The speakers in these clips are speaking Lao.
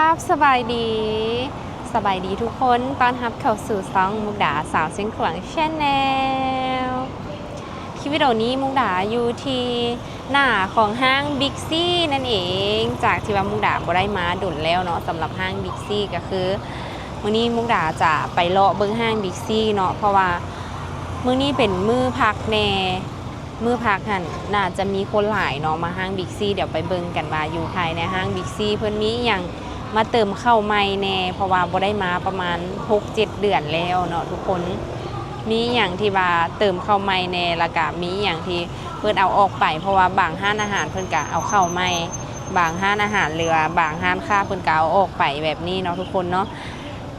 ຄັບ ສະບາຍດີ ສະບາຍດີທຸກຄົນ ຕ້ອນຮັບເຂົ້າສູ່ຊ່ອງມຸກດາສາວຊຽງຂວາງ Channel. ຄລິບວິດີໂອນີ້ມຸກດາຢູ່ທີ່ໜ້າຂອງຫ້າງ Big C ນັ້ນເອງ ຈາກທີ່ວ່າມຸກດາບໍ່ໄດ້ມາດົນແລ້ວເນາະ. ສຳລັບຫ້າງ Big C ກໍຄື ມື້ນີ້ມຸກດາຈະໄປເລາະເບິ່ງຫ້າງ Big C ເນາະ ເພາະວ່າມື້ນີ້ເປັນມື້ພັກແດ່ ມື້ພັກຫັ້ນໜ້າຈະມີຄົນຫຼາຍເນາະ ມາຫ້າງ Big C. ດຽວໄປເບິ່ງກັນວ່າຢູ່ພາຍໃນຫ້າງ Big C ເພິ່ນມີອີ່ຫຍັງມາເຕີມເຂົ້າໃໝ່ແດ່ ເພາະວ່າບໍ່ໄດ້ມາປະມານຫົກເຈັດເດືອນແລ້ວເນາະທຸກຄົນ. ມີອີ່ຫຍັງທີ່ວ່າເຕີມເຂົ້າໃໝ່ແດ່ ແລ້ວກະມີອີ່ຫຍັງທີ່ເພິ່ນເອົາອອກໄປ ເພາະວ່າບາງຮ້ານອາຫານເພິ່ນກະເອົາເຂົ້າໃໝ່ ບາງຮ້ານອາຫານ ຫຼືວ່າບາງຮ້ານຄ້າເພິ່ນກະເອົາອອກໄປແບບນີ້ເນາະທຸກຄົນເນາະ.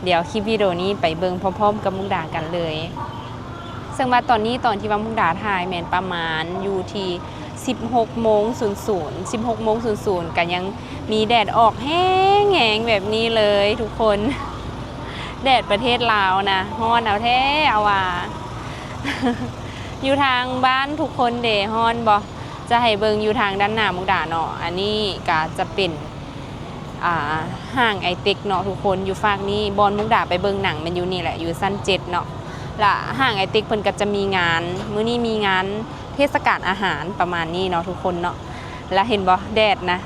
ດຽວຄລິບວິດີໂອນີ້ໄປເບິ່ງພ້ອມໆກັບມຸກດາກັນເລີຍ. ເຊິ່ງວ່າຕອນນີ້ ຕອນທີ່ວ່າມຸກດາຖ່າຍແມ່ນປະມານຢູ່ທີ່ສິບຫົກໂມງສູນສູນ ສິບຫົກໂມງສູນສູນ ກະຍັງມີແດດອອກແຮງໆແບບນີ້ເລີຍທຸກຄົນ. ແດດປະເທດລາວນະ ຮ້ອນເອົາແທ້ເອົາວ່າ. ຢູ່ທາງບ້ານທຸກຄົນເດ ຮ້ອນບໍ່? ຈະໃຫ້ເບິ່ງຢູ່ທາງດ້ານໜ້າມຸກດາເນາະ. ອັນນີ້ກະຈະເປັນ ອ່າ ຫ້າງໄອເຕັກເນາະທຸກຄົນ ຢູ່ຟາກນີ້. ບ່ອນມຸກດາໄປເບິ່ງໜັງແມ່ນຢູ່ນີ້ແຫຼະ ຢູ່ຊັ້ນເຈັດເນາະ. ລະຫ້າງໄອເຕັກເພິ່ນກໍຈະມີງານ ມື້ນີ້ມີງານເທດສະການອາຫານປະມານນີ້ເນາະທຸກຄົນເນາະ. ລະເຫັນບໍ່ ແດດນະ.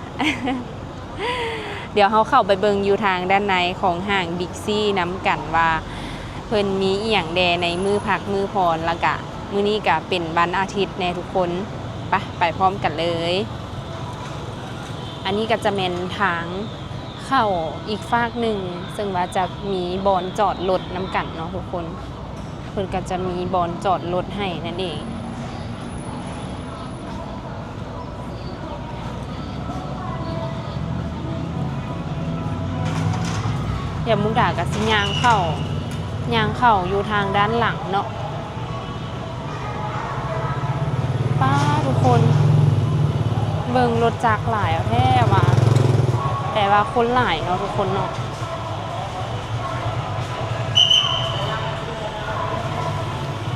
ດຽວເຮົາເຂົ້າໄປເບິ່ງຢູ່ທາງດ້ານໃນຂອງຫ້າງ Big C ນຳກັນວ່າ ເພິ່ນມີອີ່ຫຍັງແດ່ໃນມື້ພັກມື້ຜ່ອນ ລະກະມື້ນີ້ກະເປັນວັນອາທິດແດ່ທຸກຄົນ. ໄປ ໄປພ້ອມກັນເລີຍ. ອັນນີ້ກໍຈະແມ່ນທາງເຂົ້າອີກຟາກໜຶ່ງ ເຊິ່ງວ່າຈະມີບ່ອນຈອດລົດນຳກັນເນາະທຸກຄົນ. ເພິ່ນກໍຈະມີບ່ອນຈອດລົດໃຫ້ນັ້ນເອງ. ດຽວມຸກດາກໍຊິຍ່າງເຂົ້າ ຍ່າງເຂົ້າຢູ່ທາງດ້ານຫຼັງເນາະ. ປ້າ ທຸກຄົນ ເບິ່ງລົດຈັກຫຼາຍເອົາແທ້ວ່າ ແຕ່ວ່າຄົນຫຼາຍເນາະທຸກຄົນເນາະ.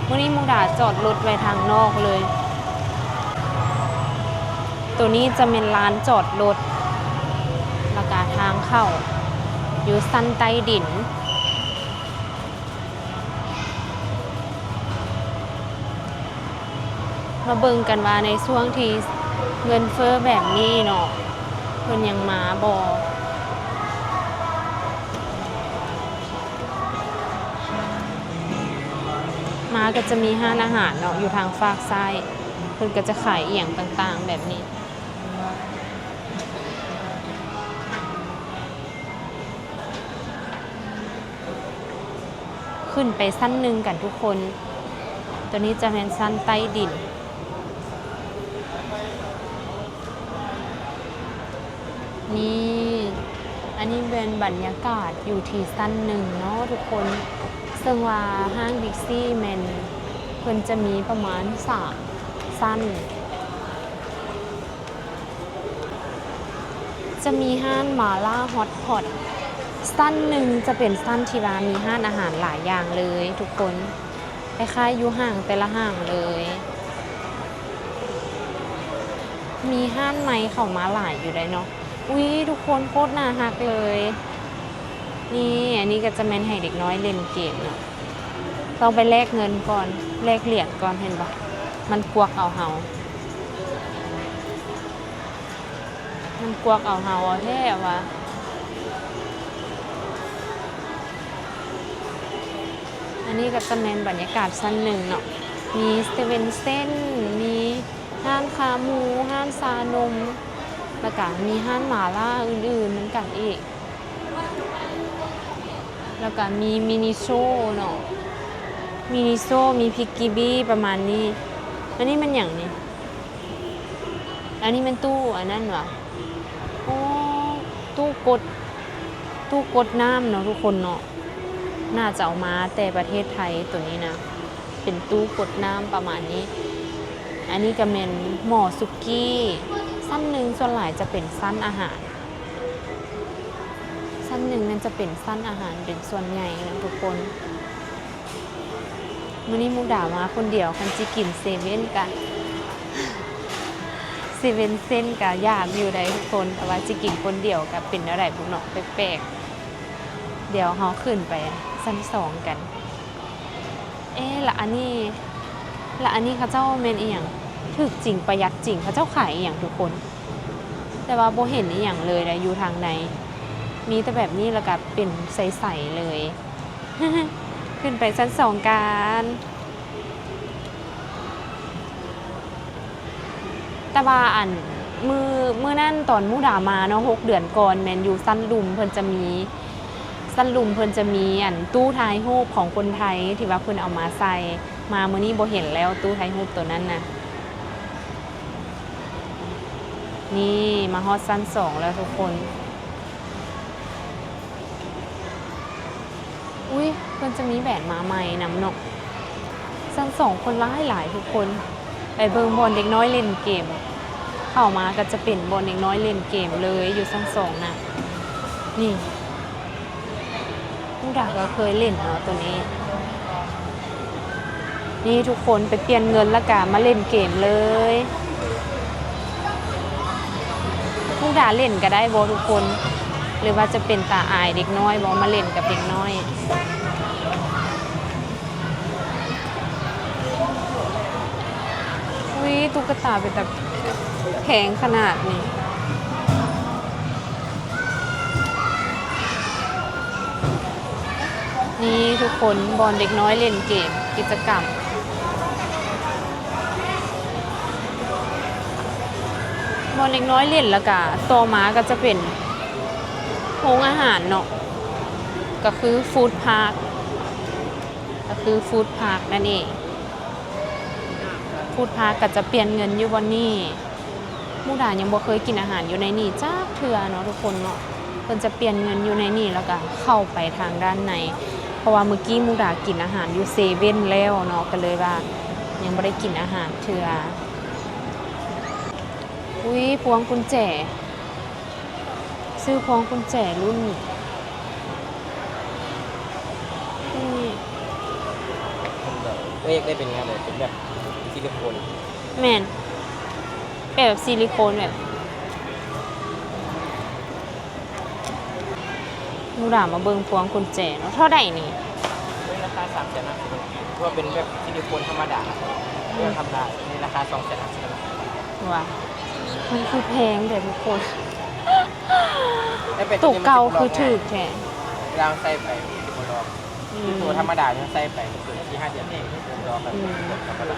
ມື້ນີ້ມຸກດາຈອດລົດໄວ້ທາງນອກເລີຍ. ໂຕນີ້ຈະແມ່ນລານຈອດລົດ ແລ້ວກະທາງເຂົ້າຢູ່ຊັ້ນໃຕ້ດິນ. ມາເບິ່ງກັນວ່າໃນຊ່ວງທີ່ເງິນເຟີ້ແບບນີ້ເນາະ ເພິ່ນຍັງມາບໍ່? ມາກໍຈະມີຮ້ານອາຫານເນາະ ຢູ່ທາງຟາກຊ້າຍ ເພິ່ນກໍຈະຂາຍອີ່ຫຍັງຕ່າງໆແບບນີ້. ຂຶ້ນໄປຊັ້ນໜຶ່ງກັນທຸກຄົນ. ໂຕນີ້ຈະແມ່ນຊັ້ນໃຕ້ດິນ. ນີ້ ອັນນີ້ແມ່ນບັນຍາກາດຢູ່ທີ່ຊັ້ນໜຶ່ງເນາະທຸກຄົນ. ເຊິ່ງວ່າຫ້າງ Big C ແມ່ນເພິ່ນຈະມີປະມານສາມຊັ້ນ. ຈະມີຮ້ານມາລ່າຮອດພອດ ຊັ້ນໜຶ່ງຈະເປັນຊັ້ນທີ່ວ່າມີຮ້ານອາຫານຫຼາຍຢ່າງເລີຍທຸກຄົນ ຄ້າຍໆຢູ່ຫ້າງແຕ່ລະຫ້າງເລີຍ. ມີຮ້ານໃໝ່ເຂົ້າມາຫຼາຍຢູ່ໃດ໋ເນາະ. ອຸ້ຍ ທຸກຄົນ ໂຄດໜ້າຮັກເລີຍ. ນີ້ ອັນນີ້ກໍຈະແມ່ນໃຫ້ເດັກນ້ອຍຫຼິ້ນເກມເນາະ. ຕ້ອງໄປແລກເງິນກ່ອນ ແລກຫຼຽນກ່ອນ ເຫັນບໍ່? ມັນກວັກເອົາເຮົາ ມັນກວັກເອົາເຮົາເອົາແທ້ວ່າ. ອັນນີ້ກໍຈະແມ່ນບັນຍາກາດຊັ້ນໜຶ່ງເນາະ ມີເຊເວັນເຊນ ມີຮ້ານຂາໝູ ຮ້ານຊານົມ ແລ້ວກໍມີຮ້ານໝາລ່າອື່ນໆນຳກັນອີກ. ແລ້ວກໍມີມິນິໂຊເນາະ ມິນິໂຊ ມີພິກກີບີ ປະມານນີ້. ອັນນີ້ແມ່ນຫຍັງນີ້? ອັນນີ້ແມ່ນຕູ້ອັນນັ້ນຫວາ? ໂອ້ ຕູ້ກົດ ຕູ້ກົດນ້ຳເນາະທຸກຄົນເນາະ. ໜ້າຈະເອົາມາແຕ່ປະເທດໄທ ໂຕນີ້ນະ ເປັນຕູ້ກົດນ້ຳປະມານນີ້. ອັນນີ້ກໍແມ່ນໝໍ້ສຸກີ້. ຊັ້ນໜຶ່ງສ່ວນຫຼາຍຈະເປັນຊັ້ນອາຫານ ຊັ້ນໜຶ່ງນັ້ນຈະເປັນຊັ້ນອາຫານເປັນສ່ວນໃຫຍ່ນະທຸກຄົນ. ມື້ນີ້ມຸກດາມາຄົນດຽວ ຄັນຊິກິນເຊເວັນກະ ເຊເວັນເຊັນກະຢາກຢູ່ໃດ໋ທຸກຄົນ ແຕ່ວ່າຊິກິນຄົນດຽວກະເປັນແນວໃດບຸເນາະ ແປກໆ. ດຽວເຮົາຂຶ້ນໄປຊັ້ນສອງກັນ. ເອ ລະອັນນີ້ ລະອັນນີ້ເຂົາເຈົ້າແມ່ນອີ່ຫຍັງ? ຖືກຈິງປະຢັດຈິງ ເຂົາເຈົ້າຂາຍອີ່ຫຍັງທຸກຄົນ? ແຕ່ວ່າບໍ່ເຫັນອີ່ຫຍັງເລີຍໃດ໋ຢູ່ທາງໃນ ມີແຕ່ແບບນີ້ ລະກະເປັນໃສໆເລີຍ. ຂຶ້ນໄປຊັ້ນສອງກັນ. ແຕ່ວ່າອັນ ມື້ ມື້ນັ້ນຕອນມຸກດາມາເນາະ ຫົກເດືອນກ່ອນ ແມ່ນຢູ່ຊັ້ນລຸ່ມເພິ່ນຈະມີ ຊັ້ນລຸ່ມເພິ່ນຈະມີອັນ ຕູ້ຖ່າຍຮູບຂອງຄົນໄທ ທີ່ວ່າເພິ່ນເອົາມາໃສ່ ມາມື້ນີ້ບໍ່ເຫັນແລ້ວ ຕູ້ຖ່າຍຮູບໂຕນັ້ນນະ. ນີ້ ມາຮອດຊັ້ນສອງແລ້ວທຸກຄົນ. ອຸ້ຍ ເພິ່ນຈະມີແບນມາໃໝ່ນຳເນາະ. ຊັ້ນສອງຄົນຫຼາຍໆທຸກຄົນ. ໄປເບິ່ງບ່ອນເດັກນ້ອຍຫຼິ້ນເກມ. ເຂົ້າມາກໍຈະເປັນບ່ອນເດັກນ້ອຍຫຼິ້ນເກມເລີຍ ຢູ່ຊັ້ນສອງນະ. ນີ້ ມຸກດາກໍເຄີຍຫຼິ້ນເນາະໂຕນີ້. ນີ້ທຸກຄົນ ໄປປ່ຽນເງິນລະກະມາຫຼິ້ນເກມເລີຍ. ມຸກດາຫຼິ້ນກະໄດ້ບໍ່ທຸກຄົນ? ຫຼືວ່າຈະເປັນຕາອາຍເດັກນ້ອຍບໍ່ ມາຫຼິ້ນກັບເດັກນ້ອຍ? ອຸ້ຍ ຕຸກກະຕາເປັນຕາແພງຂະໜາດນີ້. ນີ້ທຸກຄົນ ບ່ອນເດັກນ້ອຍຫຼິ້ນເກມ ກິດຈະກຳ ບ່ອນເດັກນ້ອຍຫຼິ້ນ ລະກະຕໍ່ມາກໍຈະເປັນໂຮງອາຫານເນາະ ກໍຄືຟູດພາກ ກໍຄືຟູດພາກນັ້ນເອງ. ຟູດພາກກໍຈະປ່ຽນເງິນຢູ່ບ່ອນນີ້. ມຸກດາຍັງບໍ່ເຄີຍກິນອາຫານຢູ່ໃນນີ້ຈັກເທື່ອເນາະທຸກຄົນເນາະ. ເພິ່ນຈະປ່ຽນເງິນຢູ່ໃນນີ້ ແລ້ວກະເຂົ້າໄປທາງດ້ານໃນ ເພາະວ່າມື້ກີ້ມຸກດາກິນອາຫານຢູ່ເຊເວັ່ນແລ້ວເນາະ ກໍເລີຍວ່າຍັງບໍ່ໄດ້ກິນອາຫານເທື່ອ. ອຸ້ຍ ພວງກຸນແຈ ຊື້ພວງກຸນແຈລຸ້ນນີ້. ເອີ ຢາກໄດ້ເປັນແນວໃດ? ເປັນແບບຊິລິໂຄນ? ແມ່ນ ແບບຊິລິໂຄນແບບ ມຸກດາມາເບິ່ງພວງກຸນແຈເນາະ ເທົ່າໃດນີ້? ລາຄາສາມແສນຫ້າສິບພັນກີບ ເພາະວ່າເປັນແບບຊິລິໂຄນທຳມະດາ ເລື່ອງທຳມະດາ ໃນລາຄາສອງແສນຫ້າສິບພັນກີບ. ວ່າ ມັນຄືແພງແທ້ທຸກຄົນ. ໂຕເກົ່າຄືຖືກແທ້ ເວລາເຮົາໃສ່ໄປມັນຊິບໍ່ລອກ. ອືມ ຄືໂຕທຳມະດາຍັງໃສ່ໄປ ມັນເກີນສີ່ຫ້າເດືອນເອງ ລອກແບບ ອືມ ທຳມະດາ.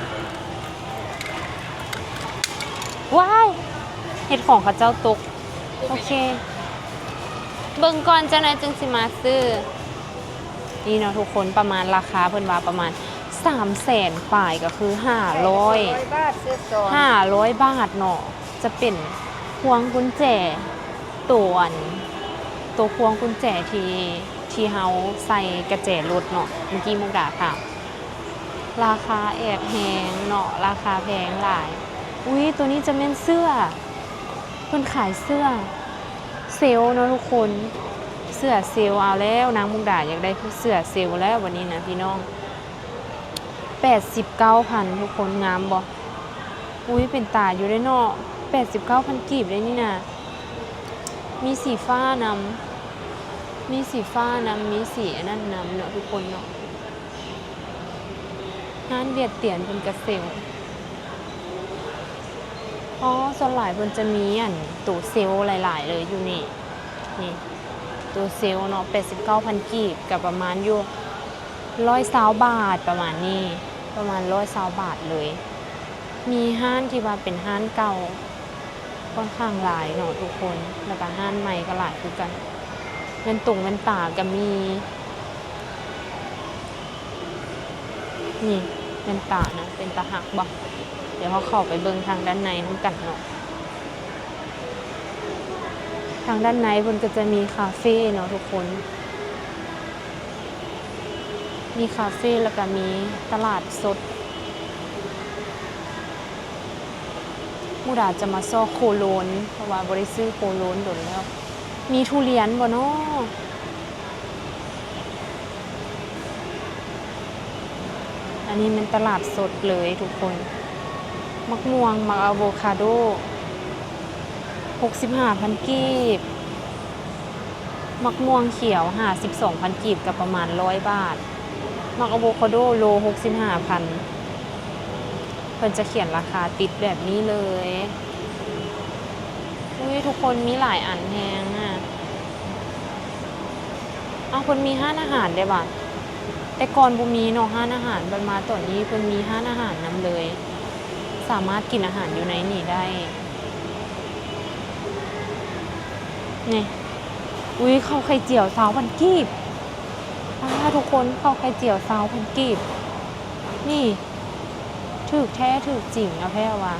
ວ້າຍ ເຮັດຂອງເຂົາເຈົ້າຕົກ. ໂອເຄ ເບິ່ງກ່ອນ ຈັກໜ້ອຍຈຶ່ງຊິມາຊື້. ນີ້ເນາະທຸກຄົນ ປະມານລາຄາເພິ່ນວ່າປະມານສາມແສນປາຍ ກໍຄືຫ້າຮ້ອຍ ຫ້າຮ້ອຍບາດເນາະ. ຈະເປັນພວງກຸນແຈ ໂຕອັນ ໂຕພວງກຸນແຈທີ່ ທີ່ເຮົາໃສ່ກະແຈລົດເນາະ ເມື່ອກີ້ມຸກດາຖາມ. ລາຄາແອບແຮງເນາະ ລາຄາແພງຫຼາຍ. ອຸ້ຍ ໂຕນີ້ຈະແມ່ນເສື້ອ ເພິ່ນຂາຍເສື້ອເຊວເນາະທຸກຄົນ ເສື້ອເຊວ. ເອົາແລ້ວ ນາງມຸກດາຢາກໄດ້ເສື້ອເຊວແລ້ວບັດນີ້ນະພີ່ນ້ອງ. ແປດສິບເກົ້າພັນ ທຸກຄົນ ງາມບໍ່? ອຸ້ຍ ເປັນຕາຢູ່ເດ້ເນາະ ແປດສິບເກົ້າພັນກີບເດ້ນີ້ນະ. ມີສີຟ້ານຳ ມີສີຟ້ານຳ ມີສີອັນນັ້ນນຳເນາະທຸກຄົນເນາະ. ຮ້ານຫວຽດຕຽນເພິ່ນກະເຊວ. ອໍ ສ່ວນຫຼາຍເພິ່ນຈະມີອັນໂຕເຊວຫຼາຍໆເລີຍຢູ່ນີ້. ນີ້ ໂຕເຊວເນາະ ແປດສິບເກົ້າພັນກີບ ກະປະມານຢູ່ຮ້ອຍຊາວບາດ ປະມານນີ້ ປະມານຮ້ອຍຊາວບາດເລີຍ. ມີຮ້ານທີ່ວ່າເປັນຮ້ານເກົ່າ ຂ້ອນຂ້າງຫຼາຍເນາະທຸກຄົນ ແລ້ວກະຮ້ານໃໝ່ກໍຫຼາຍຄືກັນ. ແວ່ນຕົງແວ່ນຕາກໍມີ. ນີ້ແວ່ນຕານະ ເປັນຕາຮັກບໍ່? ດຽວເຮົາເຂົ້າໄປເບິ່ງທາງດ້ານໃນນຳກັນເນາະ. ທາງດ້ານໃນເພິ່ນກໍຈະມີຄາເຟເນາະທຸກຄົນ. ມີຄາເຟ ແລ້ວກະມີຕະຫຼາດສົດ. ມຸກດາຈະມາຊອກໂຄໂລນ ເພາະວ່າບໍ່ໄດ້ຊື້ໂຄໂລນດົນແລ້ວ. ມີທຸລຽນບໍ່ນໍ? ອັນນີ້ແມ່ນຕະຫຼາດສົດເລີຍທຸກຄົນ. ໝາກມ່ວງ ໝາກອາໂວຄາໂດ. ຫົກສິບຫ້າພັນກີບ, ໝາກມ່ວງຂຽວຫ້າສິບສອງພັນກີບ ກໍປະມານຮ້ອຍບາດ, ໝາກອາໂວຄາໂດໂລຫົກສິບຫ້າພັນ. ເພິ່ນຈະຂຽນລາຄາຕິດແບບນີ້ເລີຍ. ອຸ້ຍ ທຸກຄົນ ມີຫຼາຍອັນແຮງນະ. ເອົ້າ ເພິ່ນມີຮ້ານອາຫານເດ້ຫວາ? ແຕ່ກ່ອນບໍ່ມີເນາະຮ້ານອາຫານ, ບັດມາຕອນນີ້ເພິ່ນມີຮ້ານອາຫານນຳເລີຍ, ສາມາດກິນອາຫານຢູ່ໃນນີ້ໄດ້. ນີ້ ອຸ້ຍ ເຂົ້າໄຂ່ຈຽວຊາວພັນກີບ. ປ້າ ທຸກຄົນ ເຂົ້າໄຂ່ຈຽວຊາວພັນກີບ. ນີ້ ຖືກແທ້ຖືກຈິງນະແພ້ວວ່າ.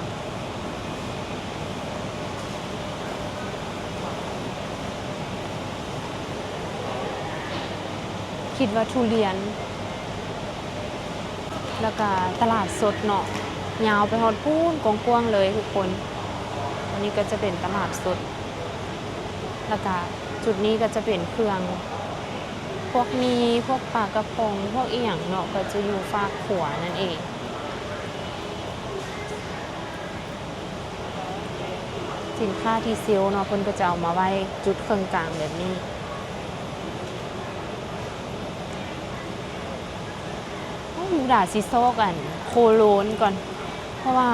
ຄິດວ່າທຸລຽນ. ແລ້ວກະຕະຫຼາດສົດເນາະ, ຍາວໄປຮອດພຸ້ນກວ້າງໆເລີຍທຸກຄົນ. ອັນນີ້ກໍຈະເປັນຕະຫຼາດສົດ, ແລ້ວກະຈຸດນີ້ກໍຈະເປັນເຄື່ອງ ພວກໝີ່ ພວກປາກະພອງ ພວກອີ່ຫຍັງເນາະ ກໍຈະຢູ່ຟາກຂວານັ້ນເອງ. ສິນຄ້າທີ່ເຊວເນາະ ເພິ່ນກໍຈະເອົາມາໄວ້ຈຸດເຄິ່ງກາງແບບນີ້. ໂອ້ ມຸກດາຊິຊອກອັນໂຄໂລນກ່ອນ ເພາະວ່າ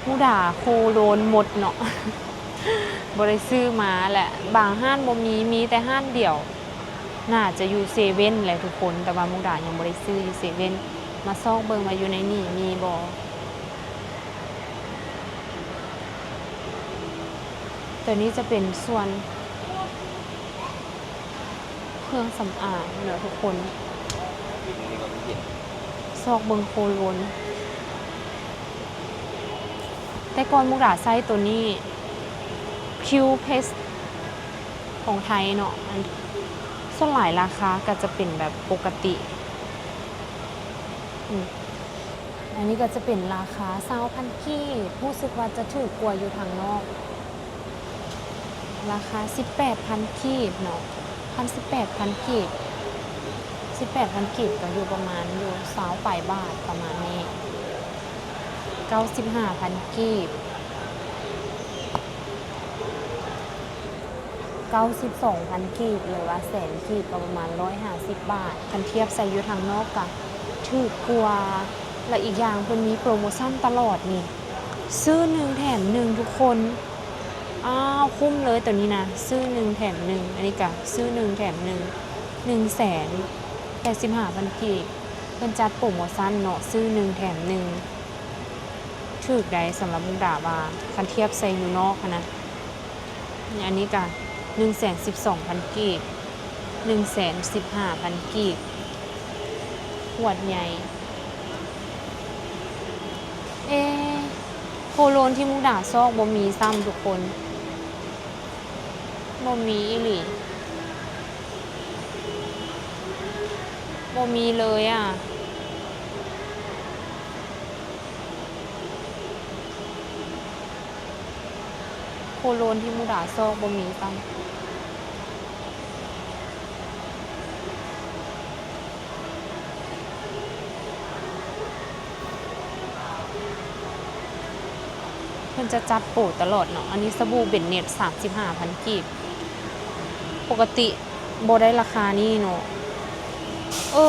ມຸກດາໂຄໂລນໝົດເນາະ ບໍ່ໄດ້ຊື້ມາແຫຼະ. ບາງຮ້ານບໍ່ມີ, ມີແຕ່ຮ້ານດຽວ ໜ້າຈະຢູ່ເຊເວັ່ນແຫຼະທຸກຄົນ, ແຕ່ວ່າມຸກດາຍັງບໍ່ໄດ້ຊື້ຢູ່ເຊເວັ່ນ. ມາຊອກເບິ່ງວ່າຢູ່ໃນນີ້ມີບໍ່. ໂຕນີ້ຈະເປັນສ່ວນເຄື່ອງສຳອາງເນາະທຸກຄົນ, ຊອກເບິ່ງໂຄໂລນ. ແຕ່ກ່ອນມຸກດາໃຊ້ໂຕນີ້ Pure Paste ຂອງໄທເນາະ, ອັນ ສ່ວນຫຼາຍລາຄາກໍຈະເປັນແບບປົກກະຕິ. ອືມ ອັນນີ້ກໍຈະເປັນລາຄາຊາວພັນກີບ, ຮູ້ສຶກວ່າຈະຖືກກວ່າຢູ່ທາງນອກ, ລາຄາສິບແປດພັນກີບເນາະ, ຄັນສິບແປດພັນກີບ, ສິບແປດພັນກີບກໍຢູ່ປະມານຢູ່ຊາວປາຍບາດປະມານນີ້, ເກົ້າສິບຫ້າພັນກີບ. ເກົ້າສິບສອງພັນກີບ ຫຼືວ່າແສນກີບ ກໍປະມານຮ້ອຍຫ້າສິບບາດ. ຄັນທຽບໃສ່ຢູ່ທາງນອກກະຖືກກວ່າ ແລະ ອີກຢ່າງເພິ່ນມີໂປຣໂມຊັນຕະຫຼອດນີ້ ຊື້ໜຶ່ງແຖມໜຶ່ງທຸກຄົນ. ອ້າວ ຄຸ້ມເລີຍໂຕນີ້ນະ, ຊື້ໜຶ່ງແຖມໜຶ່ງ. ອັນນີ້ກະຊື້ໜຶ່ງແຖມໜຶ່ງ ໜຶ່ງແສນແປດສິບຫ້າພັນກີບ. ເພິ່ນຈັດໂປຣໂມຊັນເນາະ, ຊື້ໜຶ່ງແຖມໜຶ່ງ ຖືກໃດສຳລັບມຸກດາວ່າ ຄັນທຽບໃສ່ຢູ່ນອກຫັ້ນນະ. ອັນນີ້ກະໜຶ່ງແສນສິບສອງພັນກີບ, ໜຶ່ງແສນສິບຫ້າພັນກີບ ຂວດໃຫຍ່. ເອ ໂຄໂລນທີ່ມຸກດາຊອກບໍ່ມີຊ້ຳທຸກຄົນ, ບໍ່ມີອີ່ຫຼີ, ບໍ່ມີເລີຍອະ. ໂຄໂລນທີ່ມຸກດາຊອກບໍ່ມີຊ້ຳ. ເພິ່ນຈະຈັດໂປຕະຫຼອດເນາະ. ອັນນີ້ສະບູເບັນເນັດ ສາມສິບຫ້າພັນກີບ, ປົກກະຕິບໍ່ໄດ້ລາຄານີ້ເນາະ. ເອີ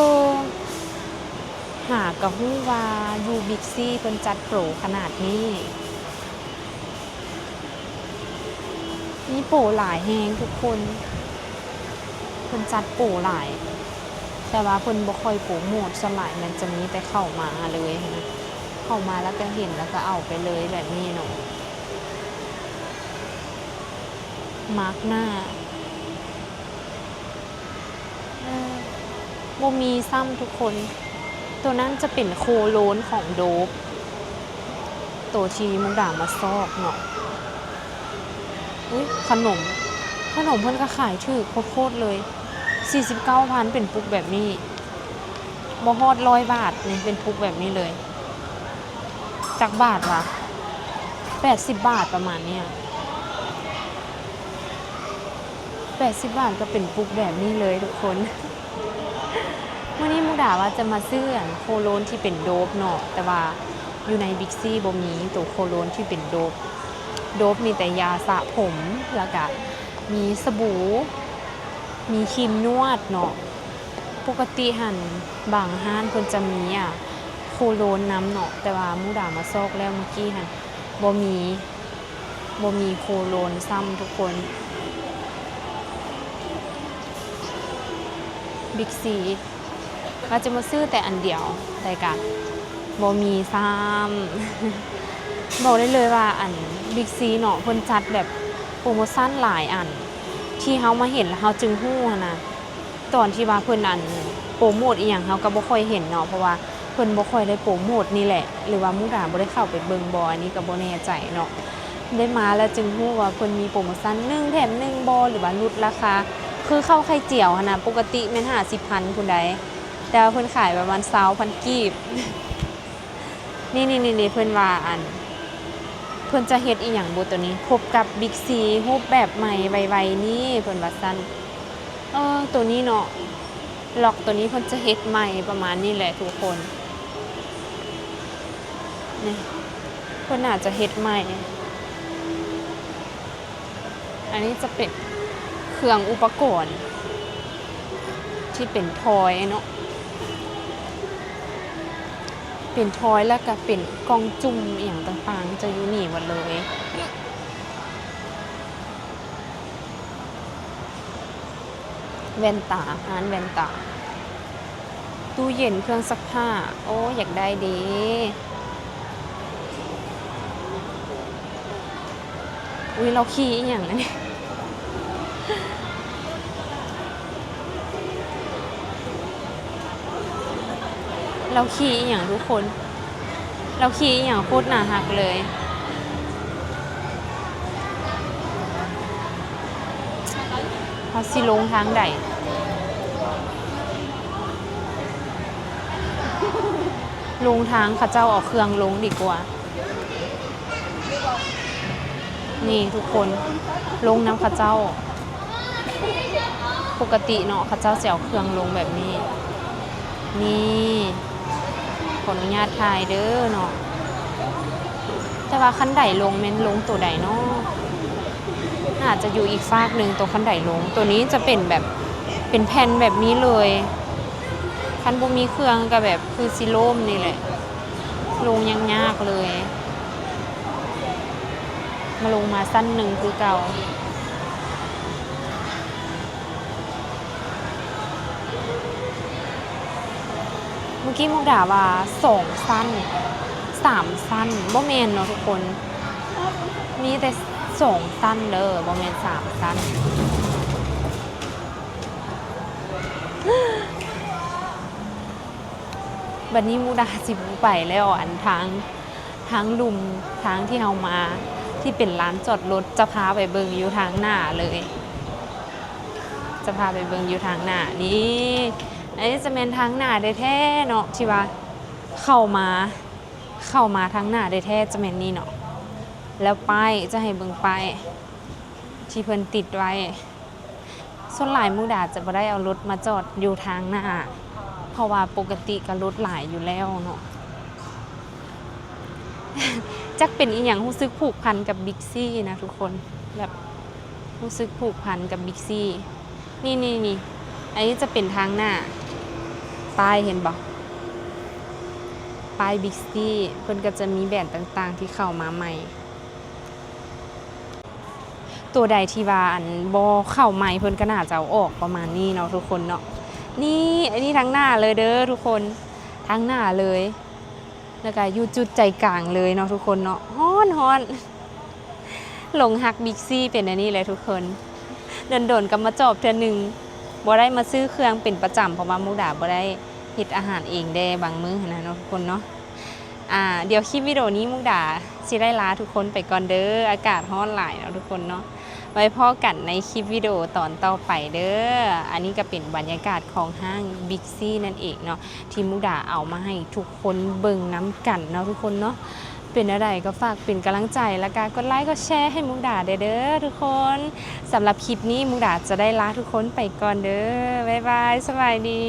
ຫາກະຮູ້ວ່າຢູ່ບິກຊີເພິ່ນຈັດໂປຂະໜາດນີ້. ມີໂປຫຼາຍແຮງທຸກຄົນ, ເພິ່ນຈັດໂປຫຼາຍ, ແຕ່ວ່າເພິ່ນບໍ່ຄ່ອຍໂປຣໂມດ, ສ່ວນຫຼາຍມັນຈະມີແຕ່ເຂົ້າມາເລີຍນະ, ເຂົ້າມາແລ້ວກະເຫັນແລ້ວກະເອົາໄປເລີຍແບບນີ້ເນາະ. ມາກໜ້າ. ເອີ ບໍ່ມີຊ້ຳທຸກຄົນ. ໂຕນັ້ນຈະເປັນໂຄໂລນຂອງໂດບ, ໂຕທີ່ມຸກດາມາຊອກເນາະ. ອຸ້ຍ ຂະໜົມ, ຂະໜົມເພິ່ນກໍຂາຍຖືກໂຄດໆເລີຍ, ສີ່ສິບເກົ້າພັນ ເປັນປຸກແບບນີ້, ບໍ່ຮອດຮ້ອຍບາດນີ້, ເປັນປຸກແບບນີ້ເລີຍ. ຈັກບາດຫວາ? ແປດສິບບາດປະມານນີ້, ແປດສິບບາດກໍເປັນປຸກແບບນີ້ເລີຍທຸກຄົນ. ມື້ນີ້ມຸກດາວ່າຈະມາຊື້ອັນໂຄໂລນທີ່ເປັນໂດບເນາະ, ແຕ່ວ່າຢູ່ໃນບິກຊີບໍ່ມີໂຕໂຄໂລນທີ່ເປັນໂດບ. ດົບ ມີແຕ່ຢາສະຜົມ ແລ້ວກະມີສະບູ ມີຄຣີມນວດເນາະ. ປົກກະຕິຫັ້ນບາງຮ້ານເພິ່ນຈະມີ ອາ ໂຄໂລນນຳເນາະ ແຕ່ວ່າມຸກດາມາຊອກແລ້ວເມື່ອກີ້ຫັ້ນ ບໍ່ມີ ບໍ່ມີໂຄໂລນຊ້ຳທຸກຄົນ. ບິກຊີ ວ່າຈະມາຊື້ແຕ່ອັນດຽວ ແຕ່ກະບໍ່ມີຊ້ຳ. ບອກໄດ້ເລີຍວ່າ ອັນ ບິກຊີເນາະ ເພິ່ນຈັດແບບໂປຣໂມຊັນຫຼາຍອັນ ທີ່ເຮົາມາເຫັນແລ້ວເຮົາຈຶ່ງຮູ້ຫັ້ນນະ. ຕອນທີ່ວ່າເພິ່ນ ອັນ ໂປຣໂມດອີ່ຫຍັງເຮົາກໍບໍ່ຄ່ອຍເຫັນເນາະ ເພາະວ່າເພິ່ນບໍ່ຄ່ອຍໄດ້ໂປຣໂມດນີ້ແຫຼະ ຫຼືວ່າມຸກດາບໍ່ໄດ້ເຂົ້າໄປເບິ່ງບໍ ອັນນີ້ກໍບໍ່ແນ່ໃຈເນາະ. ໄດ້ມາແລ້ວຈຶ່ງຮູ້ວ່າເພິ່ນມີໂປຣໂມຊັນໜຶ່ງແຖມໜຶ່ງບໍ ຫຼືວ່າຫຼຸດລາຄາ ຄືເຂົ້າໄຂ່ຈຽວຫັ້ນນະ ປົກກະຕິແມ່ນຫ້າສິບພັນພຸ້ນໃດ໋ ແຕ່ວ່າເພິ່ນຂາຍປະມານຊາວພັນກີບ. ນີ້ໆໆ ເພິ່ນວ່າ ອັນ ເພິ່ນຈະເຮັດອີ່ຫຍັງບຸ ໂຕນີ້ ພົບກັບບິກຊີຮູບແບບໃໝ່ໄວໆນີ້ ເພິ່ນວ່າຊັ້ນ. ເອີ ໂຕນີ້ເນາະ ລັອກໂຕນີ້ເພິ່ນຈະເຮັດໃໝ່ປະມານນີ້ແຫຼະທຸກຄົນ. ນີ້ ເພິ່ນໜ້າຈະເຮັດໃໝ່. ອັນນີ້ຈະເປັນເຄື່ອງອຸປະກອນທີ່ເປັນທອຍເນາະ ເປັນທອຍ ແລ້ວກະເປັນກ່ອງຈຸ່ມອີ່ຫຍັງຕ່າງໆ ຈະຢູ່ນີ້ໝົດເລີຍ. ແວ່ນຕາ ຮ້ານແວ່ນຕາ ຕູ້ເຢັນ ເຄື່ອງຊັກຜ້າ ໂອ້ ຢາກໄດ້ເດ. ອຸ້ຍ ລາວຂີ່ອີ່ຫຍັງອັນນີ້ ລາວຂີ່ອີ່ຫຍັງທຸກຄົນ ລາວຂີ່ອີ່ຫຍັງໂຄດໜ້າຮັກເລີຍ. ເຮົາຊິລົງທາງໃດ? ລົງທາງເຂົາເຈົ້າເອົາເຄື່ອງລົງດີກວ່າ. ນີ້ທຸກຄົນ ລົງນຳເຂົາເຈົ້າ. ປົກກະຕິເນາະ ເຂົາເຈົ້າຊິເອົາເຄື່ອງລົງແບບນີ້. ນີ້ ຂໍອະນຸຍາດຖ່າຍເດີເນາະ. ແຕ່ວ່າຄັນໄດລົງແມ່ນລົງໂຕໃດເນາະ? ໜ້າຈະຢູ່ອີກຟາກໜຶ່ງ ໂຕຄັນໄດລົງ. ໂຕນີ້ຈະເປັນແບບ ເປັນແຜ່ນແບບນີ້ເລີຍ. ຄັນບໍ່ມີເຄື່ອງກໍແບບຄືຊິລົ້ມນີ້ແຫຼະ. ລົງຍາກໆເລີຍ. ມາລົງມາຊັ້ນໜຶ່ງຄືເກົ່າ. ເມື່ອກີ້ມຸກດາວ່າສອງຊັ້ນ ສາມຊັ້ນ ບໍ່ແມ່ນເນາະທຸກຄົນ ມີແຕ່ສອງຊັ້ນເດີ ບໍ່ແມ່ນສາມຊັ້ນ. ບັດນີ້ມຸກດາຊິບໍ່ໄປແລ້ວ ອັນທາງ ທາງລຸ່ມ ທາງທີ່ເຮົາມາ ທີ່ເປັນລານຈອດລົດ ຈະພາໄປເບິ່ງຢູ່ທາງໜ້າເລີຍ ຈະພາໄປເບິ່ງຢູ່ທາງໜ້າ. ນີ້ ອັນນີ້ຈະແມ່ນທາງໜ້າແທ້ໆເນາະ ທີ່ວ່າເຂົ້າມາ ເຂົ້າມາທາງໜ້າແທ້ໆ ຈະແມ່ນນີ້ເນາະ ແລ້ວປ້າຍ ຈະໃຫ້ເບິ່ງປ້າຍທີ່ເພິ່ນຕິດໄວ້. ສ່ວນຫຼາຍມຸກດາຈະບໍ່ໄດ້ເອົາລົດມາຈອດຢູ່ທາງໜ້າ ເພາະວ່າປົກກະຕິກໍລົດຫຼາຍຢູ່ແລ້ວເນາະ. ຈັກເປັນອີ່ຫຍັງ ຮູ້ສຶກຜູກພັນກັບບິກຊີນະທຸກຄົນ ແບບ ຮູ້ສຶກຜູກພັນກັບບິກຊີ. ນີ້ໆໆ ອັນນີ້ຈະເປັນທາງໜ້າ ປ້າຍເຫັນບໍ່? ປ້າຍບິກຊີ ເພິ່ນກໍຈະມີແບຣນຕ່າງໆທີ່ເຂົ້າມາໃໝ່. ໂຕໃດທີ່ວ່າ ອັນ ບໍ່ເຂົ້າໃໝ່ ເພິ່ນກໍໜ້າຈະເອົາອອກປະມານນີ້ເນາະທຸກຄົນເນາະ. ນີ້ ອັນນີ້ທາງໜ້າເລີຍເດີທຸກຄົນ ທາງໜ້າເລີຍ ແລ້ວກໍຢູ່ຈຸດໃຈກາງເລີຍເນາະທຸກຄົນເນາະ. ຮ້ອນໆ ຫຼົງຮັກບິກຊີເປັນແນວນີ້ແຫຼະທຸກຄົນ ດົນໆກໍມາຈອດເທື່ອໜຶ່ງ. ບໍ່ໄດ້ມາຊື້ເຄື່ອງເປັນປະຈຳ ເພາະວ່າມຸກດາບໍ່ໄດ້ເຮັດອາຫານເອງແດ່ບາງມື້ຫັ້ນນະເນາະທຸກຄົນເນາະ. ອ່າ ດຽວຄລິບວິດີໂອນີ້ມຸກດາຊິໄດ້ລາທຸກຄົນໄປກ່ອນເດີ ອາກາດຮ້ອນຫຼາຍເນາະທຸກຄົນເນາະ. ໄວ້ພໍ້ກັນໃນຄລິບວິດີໂອຕອນຕໍ່ໄປເດີ. ອັນນີ້ກໍເປັນບັນຍາກາດຂອງຫ້າງບິກຊີນັ້ນເອງເນາະ ທີ່ມຸກດາເອົາມາໃຫ້ທຸກຄົນເບິ່ງນຳກັນເນາະທຸກຄົນເນາະ. ເປັນແນວໃດກໍຝາກເປັນກຳລັງໃຈ ແລ້ວກໍກົດໄລກົດແຊໃຫ້ມຸກດາແດ່ເດີທຸກຄົນ. ສຳລັບຄລິບນີ້ມຸກດາຈະໄດ້ລາທຸກຄົນໄປກ່ອນເດີ. ບາຍບາຍ ສະບາຍດີ.